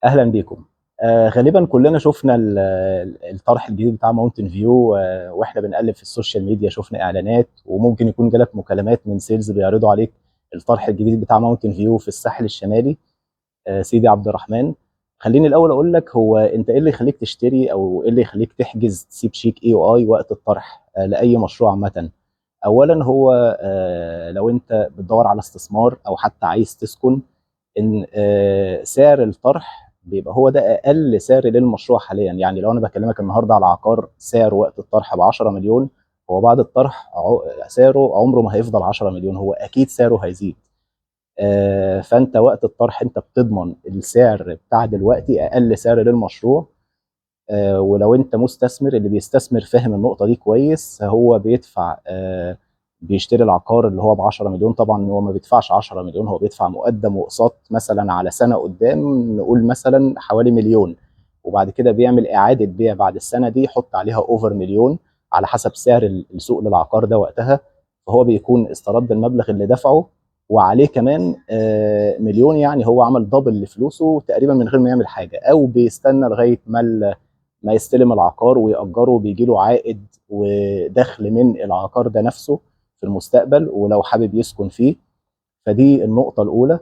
اهلا بيكم. غالبا كلنا شفنا الطرح الجديد بتاع ماونتن فيو، واحنا بنقلب في ال social media شفنا اعلانات، وممكن يكون جالك مكالمات من sales بيعرضوا عليك الطرح الجديد بتاع ماونتن فيو في الساحل الشمالي، سيدي عبد الرحمن. خليني الاول اقول لك هو انت ايه اللي يخليك تشتري او ايه اللي يخليك تحجز تسيب شيك EOI وقت الطرح لاي مشروع عامه. اولا هو لو انت بتدور على استثمار او حتى عايز تسكن، ان سعر الطرح بيبقى هو ده اقل سعر للمشروع حاليا. يعني لو انا بكلمك النهارده على عقار سعر وقت الطرح ب 10 مليون، هو بعد الطرح سعره عمره ما هيفضل 10 مليون، هو اكيد سعره هيزيد. فانت وقت الطرح انت بتضمن السعر بتاع دلوقتي اقل سعر للمشروع. ولو انت مستثمر، اللي بيستثمر فاهم النقطة دي كويس، هو بيدفع بيشتري العقار اللي هو ب 10 مليون، طبعا هو ما بيدفعش 10 مليون، هو بيدفع مقدم واقساط مثلا على سنة قدام، نقول مثلا حوالي مليون، وبعد كده بيعمل اعاده بيع بعد السنة دي يحط عليها over مليون على حسب سعر السوق للعقار ده وقتها. فهو بيكون استرد المبلغ اللي دفعه وعليه كمان مليون، يعني هو عمل double لفلوسه تقريبا من غير ما يعمل حاجه، او بيستنى لغاية ما يستلم العقار ويأجره وبيجي له عائد ودخل من العقار ده نفسه في المستقبل، ولو حابب يسكن فيه. فدي النقطة الأولى.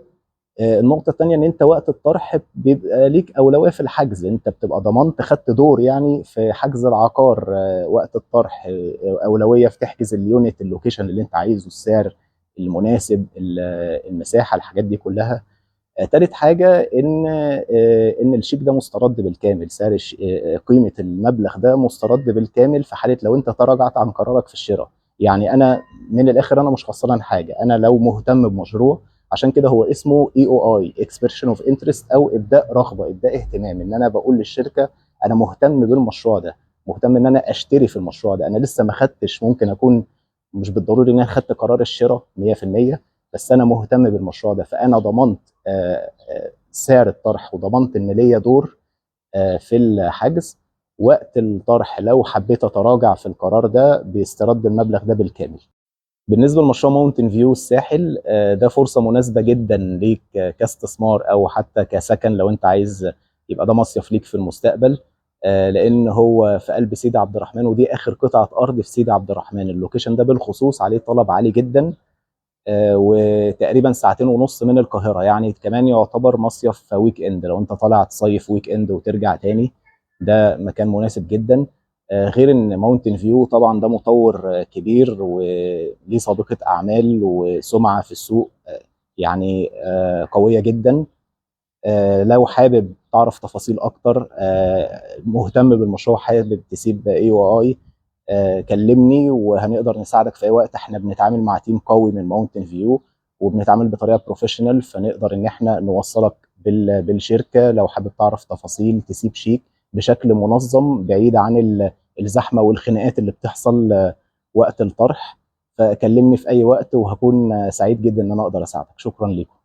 النقطة الثانية إن أنت وقت الطرح بيبقى ليك أولوية في الحجز، أنت بتبقى ضمنت خدت دور يعني في حجز العقار وقت الطرح، أولوية في تحجز ال unit، ال location اللي أنت عايزه، السعر المناسب، المساحة، الحاجات دي كلها. تالت حاجة إن الشيك ده مسترد بالكامل، سعر قيمة المبلغ ده مسترد بالكامل في حالة لو أنت تراجعت عن قرارك في الشراء. يعني أنا من الآخر أنا مش خسران حاجة، أنا لو مهتم بمشروع، عشان كده هو اسمه EOI، expression of interest، او ابداء رغبه، ابداء اهتمام، ان انا بقول للشركة انا مهتم بالمشروع ده، مهتم ان انا اشتري في المشروع ده. انا لسه ما خدتش، ممكن اكون مش بالضروري ان انا خدت قرار الشراء 100%، بس انا مهتم بالمشروع ده، فانا ضمنت سعر الطرح وضمنت ان ليا دور في الحجز وقت الطرح. لو حبيت اتراجع في القرار ده بيسترد المبلغ ده بالكامل. بالنسبة لمشروع ماونتن فيو الساحل، ده فرصة مناسبة جدا ليك كاستثمار او حتى كسكن، لو انت عايز يبقى ده مصيف ليك في المستقبل، لان هو في قلب سيدي عبد الرحمن، ودي اخر قطعه ارض في سيدي عبد الرحمن. ال location ده بالخصوص عليه طلب عالي جدا، وتقريبا ساعتين ونص من القاهرة، يعني كمان يعتبر مصيف weekend، لو انت طالع تصيف weekend وترجع تاني ده مكان مناسب جدا. غير ان ماونتن فيو طبعا ده مطور كبير وليه سابقة اعمال وسمعة في السوق، يعني قوية جدا. لو حابب تعرف تفاصيل اكتر، مهتم بالمشروع، حابب تسيب EOI، كلمني وهنقدر نساعدك في اي وقت. احنا بنتعامل مع team قوي من ماونتن فيو وبنتعامل بطريقة professional، فنقدر ان احنا نوصلك بالشركة لو حابب تعرف تفاصيل تسيب شيك بشكل منظم بعيد عن الزحمة والخناقات اللي بتحصل وقت الطرح. فكلمني في اي وقت وهكون سعيد جدا ان انا اقدر اساعدك. شكرا لكم.